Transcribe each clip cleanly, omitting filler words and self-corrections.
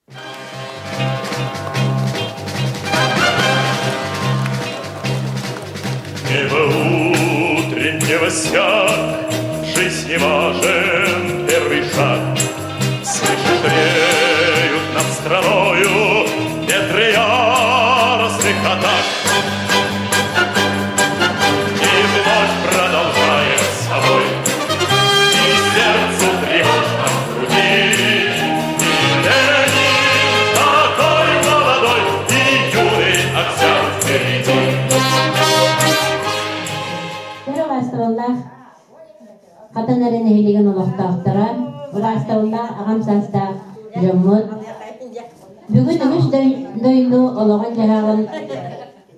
Небо утреннего сяк, Жизни важен первый шаг. Слышишь, реют над страною Ветры яростных атак. И вновь продолжаем с собой, И сердцу тревожно в груди. И Ленин такой молодой, И юный октябрь впереди. Убаастабыллаах Хатан эрэ нэһилиэгин олохтоохторо, убаастабыллаах аҕам саастаах дьоммут, бүгүн үгүс дойду олоҕун-дьаһаҕын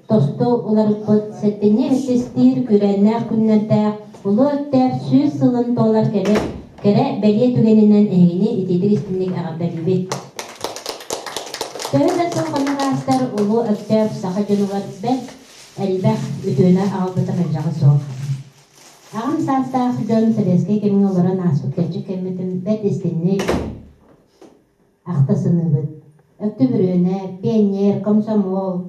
тосту уларыппыт сэтинньи сэттистиир күрээннээх күннэрдээх Улуу Өктөөп 100 сылын туолар кэрэ, кэрэ бэлиэ түгэнинэн эһигини итиитик истиҥник эҕэрдэлиибит. Төһө да сыл хонук аастар Улуу Өктөөп саха дьонугар бэрт элбэх үтүөнү аҕалбыта мэлдьэҕэ суох. Аҕам саастаах дьон сэбиэскэй кэмҥэ олорон ааспыт кэрчик кэммитин бэрт истиҥник ахта саныыбыт. Өктүбүрүөнэ, пионер, комсомол,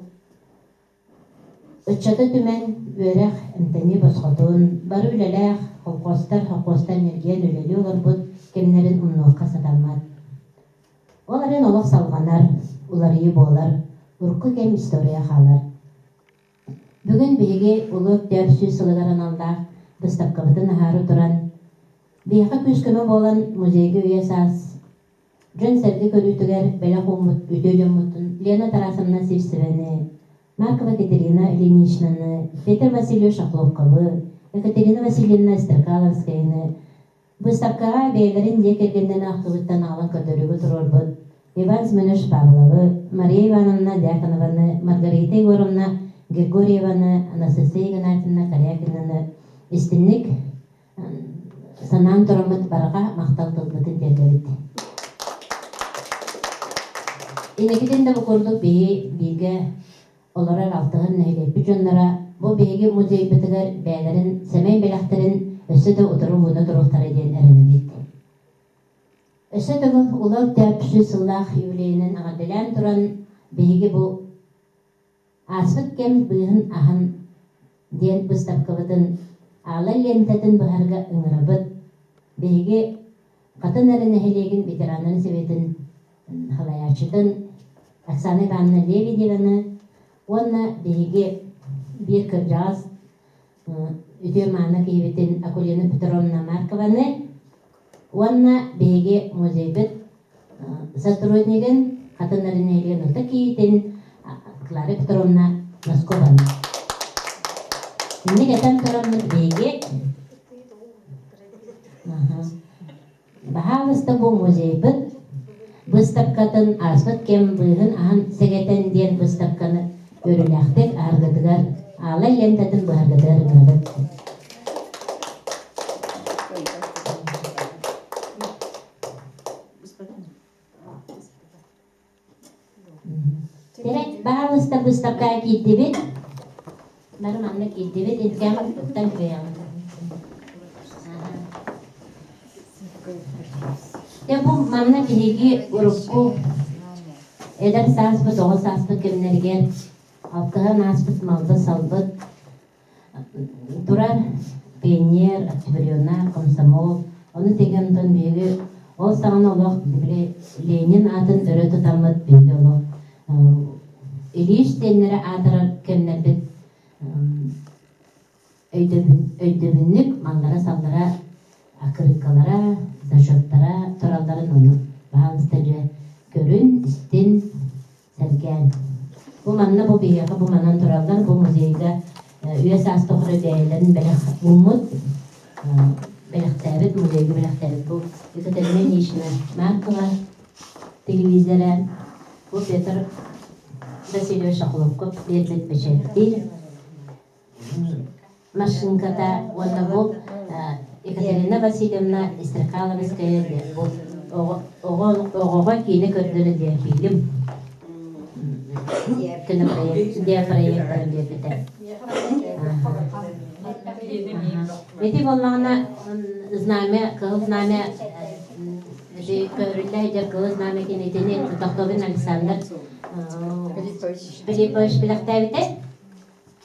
ыччаты түмэн үөрэх, эмтэнии босхотун, бары үлэлээх холкуостар, холкуостар ньиргийэн үлэлии олорбут кэмнэрин умнуохха сатаммат. Ол эрэн олох салҕанар, уларыйыы буолар, урукку кэм история хаалар. Бүгүн биһиги Улуу Өктөөп 100 сылыгар аналлаах быыстапкабытын аһаары туран, биһиэхэ күүс-көмө буолан музейга үйэ-саас дьон-сэргэ көрүүтүгэр бэлэх ууммут үтүө дьоммутун Лена Тарасовна Сивцеваны, Маркова Катерина Ильиничнаны, Петр Васильевич Охлопковы, Екатерина Васильевна Стрекаловскаяны, Быыстапкаҕа бэйэлэрин дьиэ кэргэнинэн ахтыбыттан аҕалан көрдөрүүгэ туруорбут Иван Семенович Павловы, Мария Ивановна Дьяконованы, Маргарита Егоровна Григорьеваны, Анастасия Игнатьевна Корякинаны истинник санаан тураммыт барҕа махтал тылбытын тиэрдэбит. Инникитин да бу курдук биһи бииргэ олорор алтыһын нэһилиэкпит дьонноро бу биһиги музейбытыгар бэйэлэрин сэмэй бэлэхтэрин өссө да утары ууна туруохтара диэн эрэнэбит. Өссө төгүл Улуу Өктөөп 100 сыллаах юбилейынан эҕэрдэлээн туран биһиги бу ааспыт кэм быыһын аһан диэн быыстапкабытын аалай лиэнтэтин быһарга ыҥырабыт. Биһиги Хатын эрэ нэһилиэгин ветераннарын сэбиэтин салайааччытын Оксана Ивановна Лебедеваны уонна биһиги биир кырдьаҕас үтүө-мааны киһибитин Акулина Петровна Маркованы уонна биһиги музейбыт сотруднигын Хатын эрэ нэһилиэгин ытык киһитин Клара Петровна Носкованы. Инник этэн тураммыт биһиги Баһаалыста бу музейбыт быыстапкатын ааспыт кэм быыһын аһан сэгэтэн диэн быыстапканы үөрүүлээхтик аһаргытыгар аалай лентатын быһаргытыгар ыҥырабыт. Тирек баһаалыста быыстапкаҕа киирдибит. Бары манна киирдибит. Илкэм уктан кыайаҕын. Дьэ бу манна биһиги урукку эдэр сааспыт, оҕо сааспыт кэмнэригэр алтыһан ааспыт малбыт-салбыт турар пионер, октябренок, комсомол, ону тэҥэ онтон биһиги ол саҕана олох били Ленин аатын өрө тутаммыт биһиги олох Ильич диэннэрэ аатырар кэмнэрбит өйдөбүнньүк маллара-саллара аккырыыккалара, зачеттара туралларын ону баһаалыста дьэ көрүн, истин, сэргээн. Бу манна бу биһиэхэ бу манан тураллар, бу музейга үйэ саас тухары бэйэлэрин бэлэх ууммут, бэлэхтээбит, музейга бэлэхтээбит бу Екатерина Ильинична Маркова телевизора, бу Петр Васильевич Охлопков биэрбит бэчээттиир машинката уонна бу Екатерина Васильевна Стрекаловская бу оҕоҕо киинэ көрдөрө диэн фильм кинопроектор биэрбитэ. Ити буоллаҕына знамя, кыһыл знамя Ити көһөрүллэ сылдьар Кыһыл Знамя кинитини Тохтобин Александр Филиппович бэлэхтээбитэ.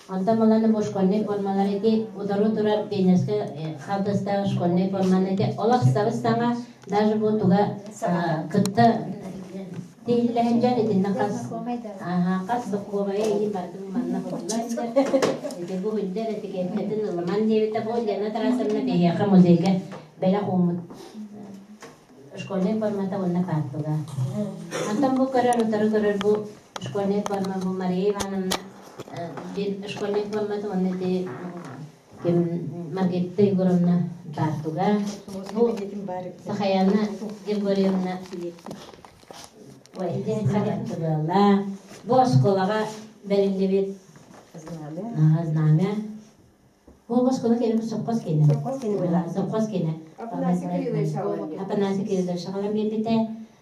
Онтон булан бу школьнай формалар ити утары турар пионерскай халтастаах школьнай форманы ити олох сабыс-саҥа даже бу туга кытта тиһиллэһин дьон итиннэ хас хас сокуобайа иһин бардым манна хуллар ити бу хүндэр этикеткатын ылыман диэбитэ бу Лена Тарасовна биһиэхэ музейга бэлэх ууммут школьнай формата уонна фартуга. Онтон бу көрөр, утары көрөр бу школьнай форма бу Мария Ивановна биир школьнай формата уонна ити ким Маргарита Егоровна фартуга. Бу Сахаяна Григорьевна ой, Бу оскуолаҕа бэриллибит знамя. Бу оскуола кэлин сопхуос киэнэ. Сопхуос киэнэ. Афанасий Кириллович аҕалан биэрбитэ. Афанасий Кириллович аҕалан биэрбитэ.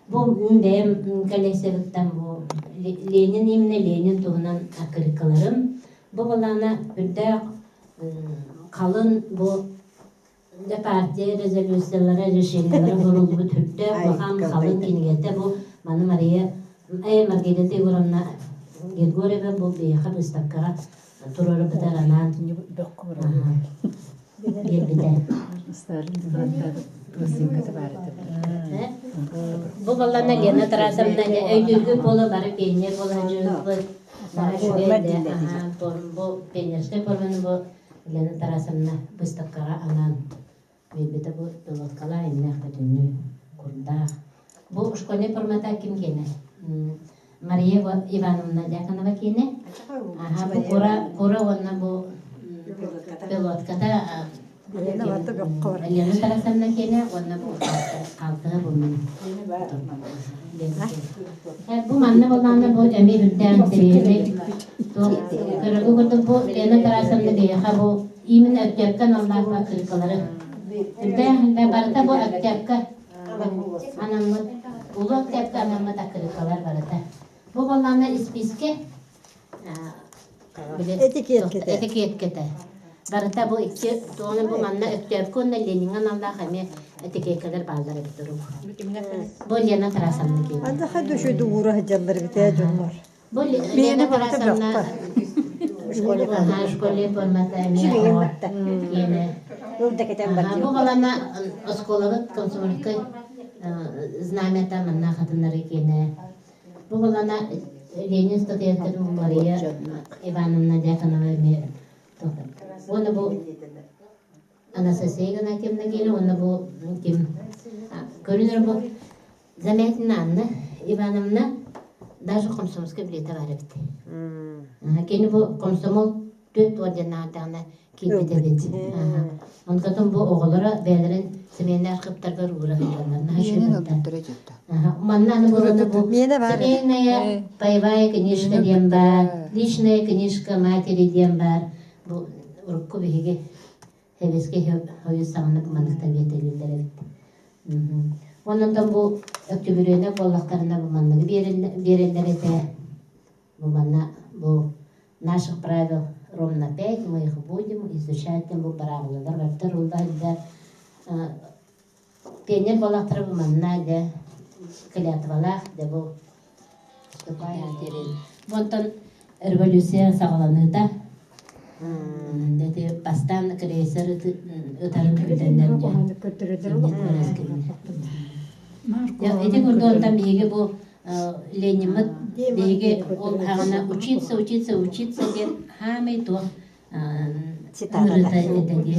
Бу бэйэм коллекциябыттан бу Ленин именно Ленин туһунан аккырыыккаларым. Бу былаана үрдээх халын бу партия резолюциялара, решениелара суруллубут үрдээх улахан халын кинигэтэ бу маны Мария Маргарита Егоровна Григорьева бу биһиэхэ быыстапкаҕа туруорбутар анаан биэрбитэ. Бу баллана Лена Тарасовна өйдүүргү буола бары пионер буола дьылбыт. Бу пионерскай форманы бу Лена Тарасовна быыстапкаҕа анаан биэрбитэ бу пилоткалаа иннээх бүтүннүү курдаах. Бу школьнай формата ким киэнэ? Мария Ивановна Дьяконова киэнэ. Аха, бу кура, кура уонна бу пилотката Лена Тарасовна киэнэ уонна бу хаалтыһа бу Бу манна боллаана бу эми үрдээн интэриэһинэй көрөгү курдук бу Лена Тарасовна биһиэхэ бу именно Өктөөпкө аналлаах аккырыыккалары үрдээх барыта бу Өктөөпкө анаммыт Улуу Өктөөпкө анаммыт аккырыыккалар барыта. Бу боллаана испиискэ Этикеткэтэ. Этикеткэтэ. Барыта бу икки туону бу манна Өктөөпкө уонна Лениҥҥэ аналлаах эмиэ этикеткэлэр бааллар эбит урук. Бу Лена Тарасовна киэнэ. Анда хадды уура сылдьаллар эбит ээ дьоннор. Бу Лена Тарасовна школе формата эмиэ киэнэ. Бу балана оскуолабыт комсомольскай знамята манна хатыннары киэнэ. Бу балана Ленин статуяттарын Мария Ивановна Дьяконова эмиэ Уонна бу Анастасия Игнатьевна киэнэ уонна бу ким көрүнэр бу Замятина Анна Ивановна даже комсомольскай билиэтэ баар эбит. Кини бу комсомол түөрт орденаатаҕына киирбит эбит. Онтон бу оҕолоро бэйэлэрин семейнай архыыптаргар уура сылдьаллар. Манна аны буолана бу семейная боевая книжка диэн баар, личная книжка матери диэн баар. Бу урукку биһиги Сэбиэскэй Союз саҕана манныктар биэртэлииллэр эбит. Онон бу өктүбүрүөнэ буоллахтарына бу манныгы биэрэллэр этэ. Бу манна бу наших правил ровно пять, мы их будем изучать, бу быраабылалар барыта руллар Пионер буоллахтара бу манна дьэ клятвалаах дьэ бу Онтон революция саҕаланыыта ити бастаан крейсер ытарын күтэннэр Ити курдук онтон биһиги бу Лениммыт биһиги ол хаҕана учиться, учиться, учиться диэн хаамай туох ыҥырыта этэ дии.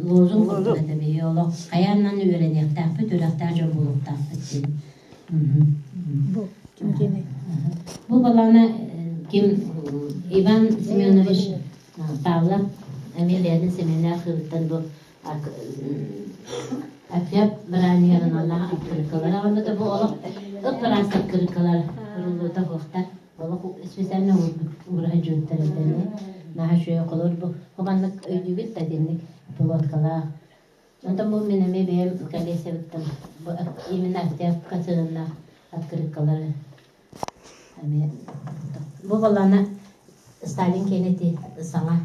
Лозунг курдук этэ биһиги олох хайааннан үөрэниэхтээхпит, үөрэхтээх дьон буолуохтаахпыт диэн. Бу ким кини? Бу балаана ким Иван Семенович Павлов эмиэ бэйэтин Семенээх кыыһыттан бу Отряд бырааһынньыгар аналлаах открыткалар аҕалбыта. Бу олох ып-ыраас открыткалар ырыллыыта суохтар. Олох специально угураһа дьүөттэр этэллэр. Наһаа үчүгэй холор бу. Бу маннык өйдүүгүт да итинник пилоткалаах. Онтон бу мин эмиэ бэйэм коллекциябыттан бу именно октябрька сыһыаннаах открыткалары эмиэ бу балаана Сталин киэнэ ити саҥа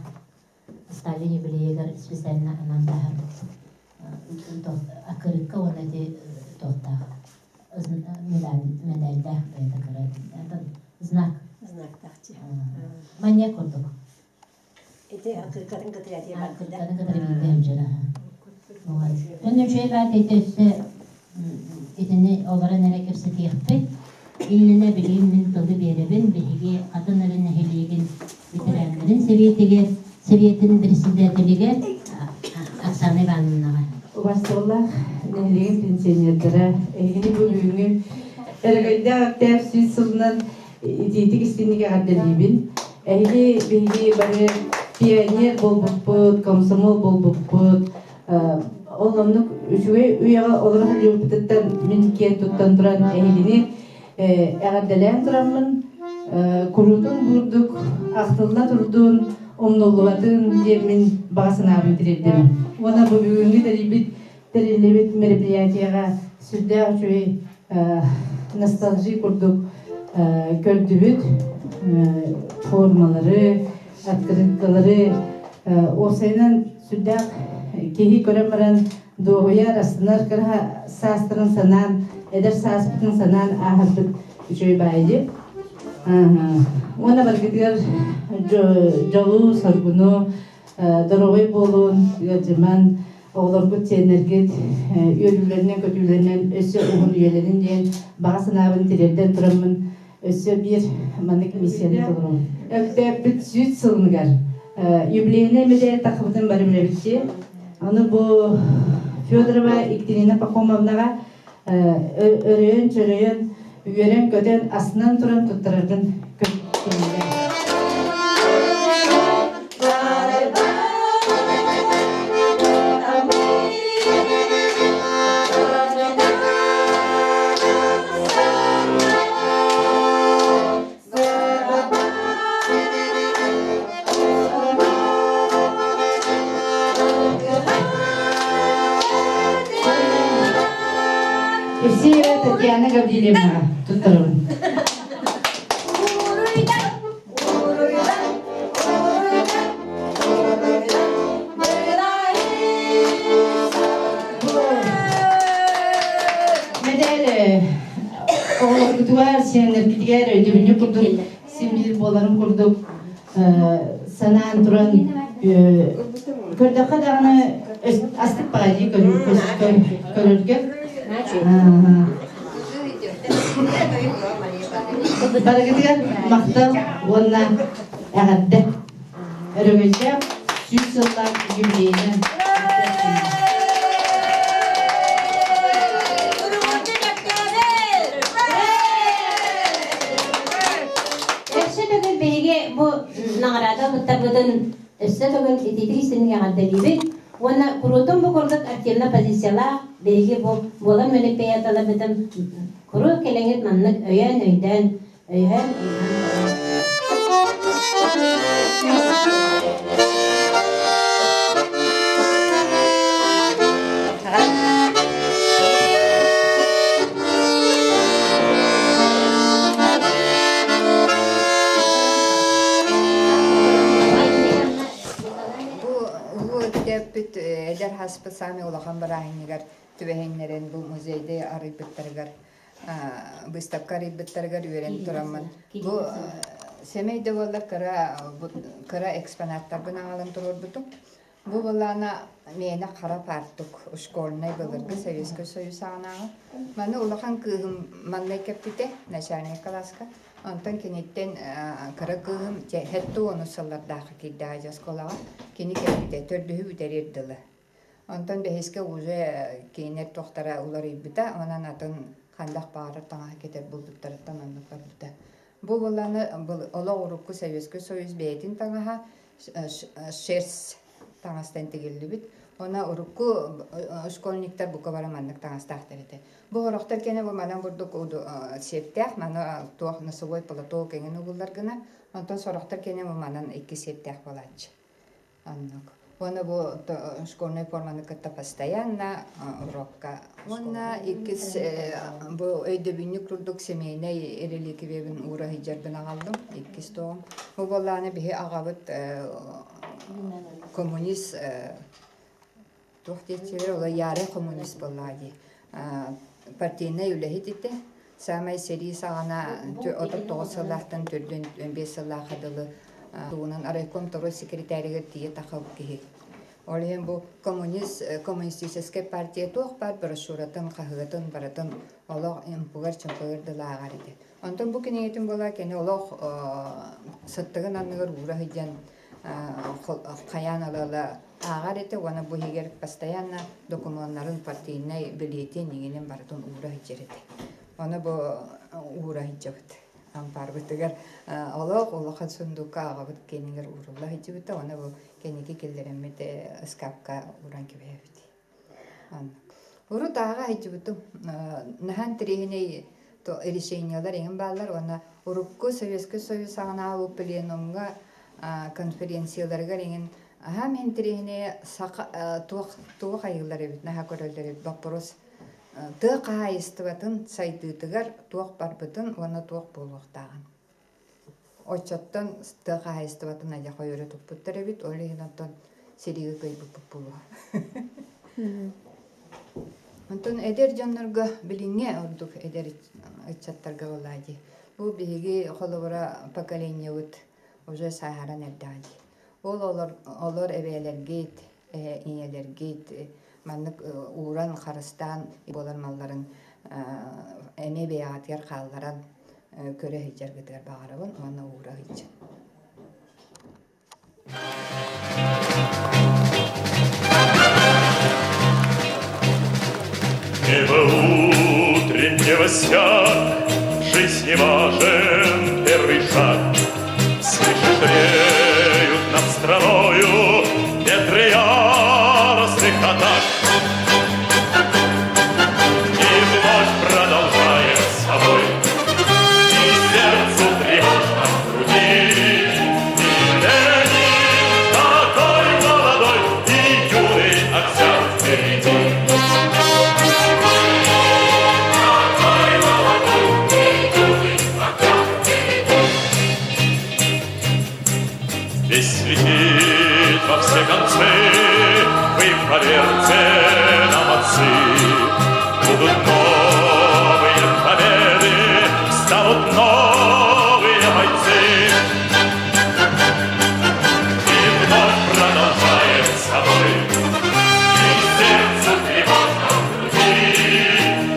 Сталин юбилейыгар специально анаан таһаарбыт. Аккырыыкка уонна ити туохтаах медальдаах бэйэтэ кыра знак. Знактаах дьиэ. Маньяк курдук. Ити аккырыккатын кытары этиэ Аккырыккатын кытары бииргэ сылдьара. Өнө үчүгэй баат ити өссө итини олорон эрэ кэпсэтиэхпит. Иннинэ билигин мин тылы биэрэбин. Биһиги атын эрэ нэһилиэгин ветераннарын сэбиэтигэр, сэбиэтин председателигэр Оксана Ивановнаҕа. Убастабыллаах нэһилиэгин пенсионердара, эһигини бу бүгүҥҥү Өрөгөйдөөх Өктөөп сүүс сылынан итиитик истиҥник эҕэрдэлиибин. Эһиги биһиги бары пионер буолбуппут, комсомол буолбуппут. Ол оннук үчүгэй үйэҕэ олоро сылдьыбыппытыттан мин киэн туттан туран эһигини эҕэрдэлээн тураммын куруутун буурдук ахтылла турдун, умнуллубатын диэммин баҕа санаабын тириэрдэбин. Уонна бу бүгүҥҥү тэрийбит тэриллибит мероприятиеҕа сүрдээх үчүгэй ностальжи курдук көрдүбүт формалары, открыткалары уопсайынан сүрдээх киһи көрөн баран дуоһуйар, астынар кыра саастарын санаан, эдэр сааспытын санаан ааһарбыт үчүгэй баайы. Уонна баргытыгар дьолу, соргуну, доруобай буолун, ыалдьыман, оҕолоргут, сиэннэргит үөрүүлэринэн-көтүүлэринэн өссө уһун үйэлэрин диэн баҕа санаабын тириэрдэн тураммын өссө биир маннык миссияны толоробун. Өктөөппүт сүүс сылыныгар юбилейнай медаль таххыбытын бары билэбит Аны бу Федорова Екатерина Пахомовнаҕа өрөйөн-чөрөйөн, үөрэн-көтөн, астынан туран туттараргын көмүллэр. Евсеева Татьяна Гаврильевнаҕа туттарабын. Мэдээл оҕолоргутугар, сиэннэргитигэр өйдөбүнньүк курдук син биир буоларын курдук санаан туран көрдөххө даҕаны астык баҕайы көрөргө. Барыгытыгар махтал уонна эҕэрдэ. Өрөгөйдөөх сүүс сыллаах юбилейынан. Өссө төгүл биһиги бу наҕараада ылбыттарбытын өссө төгүл итиитик истиҥник эҕэрдэлиибит уонна куруутун бу курдук активно позициялаах биһиги бу буолар мэлиппияталарбытын куруук кэлэҥҥит маннык өйөөн өйдөөн өйөөн Бу улуу өктөөппүт эдэр хаспыт саамай улахан бырааһынньыгар түбэһиннэрэн бу музейды арыйбыттарыгар быыстапка арыйбыттарыгар үөрэн тураммын бу сэмэй да буоллар кыра кыра экспонаттарбын аҕалан туруорбутум. Бу былаана миэнэ хара фартук школьнай былыргы Советскай Союз саҕанааҕы. Маны улахан кыыһым маннай кэппитэ начальник кылааска. Онтон киниттэн кыра кыыһым сэттэ уонус сыллардаахха киирдэҕэ дьэ оскуолаҕа. Кини кэлбитэ төрдүһү бүтэриэр дылы. Онтон бэһискэ уже кинилэр туохтара уларыйбыта, онон атын ханнык баҕарар таҥаһы кэтэр булбуттарыттан оннук барбыта. Бу быланы олох урукку Советский Союз бэйэтин таҥаһа шерсть таҥастан тигиллибит. Она урукку школьниктар бука бары маннык таҥастаахтар этэ. Бу сорохтор кэнэ бу манан бурдук сиэптээх, маны туох носовой платок эҥин угуллар гына, онтон сорохтор кэнэ бу манан икки сиэптээх буолааччы. Оннук. Уонна бу школьнай форманы кытта постоянно урокка. Уонна иккис бу өйдөбүнньүк курдук семейнэй реликвиябын уура сылдьарбын аҕаллым. Иккис тоҕом. Бу буоллаҕына биһи аҕабыт коммунист. Туох диэччилэр ола ярый коммунист буоллаҕа дии. Партийнай үлэһит этэ. Саамай сэрии саҕана 39 сыллаахтан төрдүн 5 сыллаахха дылы тугунан райком второй секретарыгар тиийэ тахабыт киһи. Ол иһин бу коммунист, коммунистическай партия туох баар брошюратын, хаһыатын барытын олох импугар-чымпыгар дылы ааҕар этэ. Онтон бу кинигэтин буола кини олох сыттыгын анныгар уура сылдьан хайаан ыла-ыла ааҕар этэ уонна бу иһигэр постоянно докумуоннарын партийнай билиэтин иҥинин барытын уура сылдьар этэ. Ону бу уура сылдьабыт ампаарбытыгар олох улахан сундукка аҕабыт кэннигэр уурулла сылдьыбыта уонна бу кэнники киллэрэммит ыскаапка ууран кэбиһэбит. Урут ааҕа сылдьыбытым. Наһаа интэриэһинэй решениелар эҥин бааллар уонна урукку Советскай Союз саҕанааҕы пленумҥа конференцияларыгар эҥин аһаа интэриэһинэй саха туох туох айыылар эбит наһаа көрөллөр эбит боппуруос тыа хаһаайыстыбатын сайдыытыгар туох барбытын уонна туох буолуохтааҕын. Оччоттон тыа хаһаайыстыбатын айах ойору туппуттар эбит, ол иһин онтон сэриигэ кыайбыппыт буолуо. Онтон эдэр дьоннорго билиҥҥи ордук эдэр ыччаттарга буоллаа дии. Бу биһиги холобура поколениебыт уже сааһыран эрдэҕэ дии. Ол олор, олор эбээлэргит, ийэлэргит маннык ууран, харыстаан буолар малларын эмиэ бэйэҕитигэр хаалларан көрө сылдьаргытыгар баҕарабын уонна уура сылдьын. Небо утреннего сяк, Жизни важен первый шаг. Слышишь, реют над страною Ветры яростных атак. И вновь продолжаем с собой, И сердцу тревожно в груди. И Ленин такой молодой, И юный октябрь впереди. Такой молодой, и юный октябрь впереди. Весь летит во все концы, Вы поверьте нам, отцы, Будут новые победы, Станут новые бойцы. И вновь продолжаем с собой, И сердцу тревожно в груди,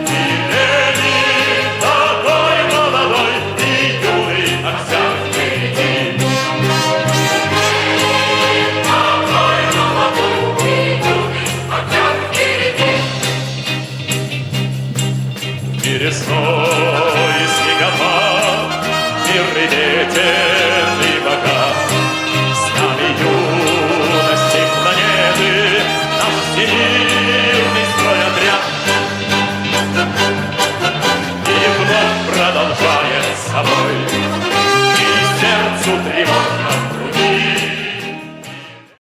И Ленин такой молодой, И юный октябрь впереди. Такой молодой, и юный октябрь впереди. В мире зной и снегопад, Мир и ветер и богат. С нами юности планеты, Наш всемирный стройотряд. И вновь продолжает собой.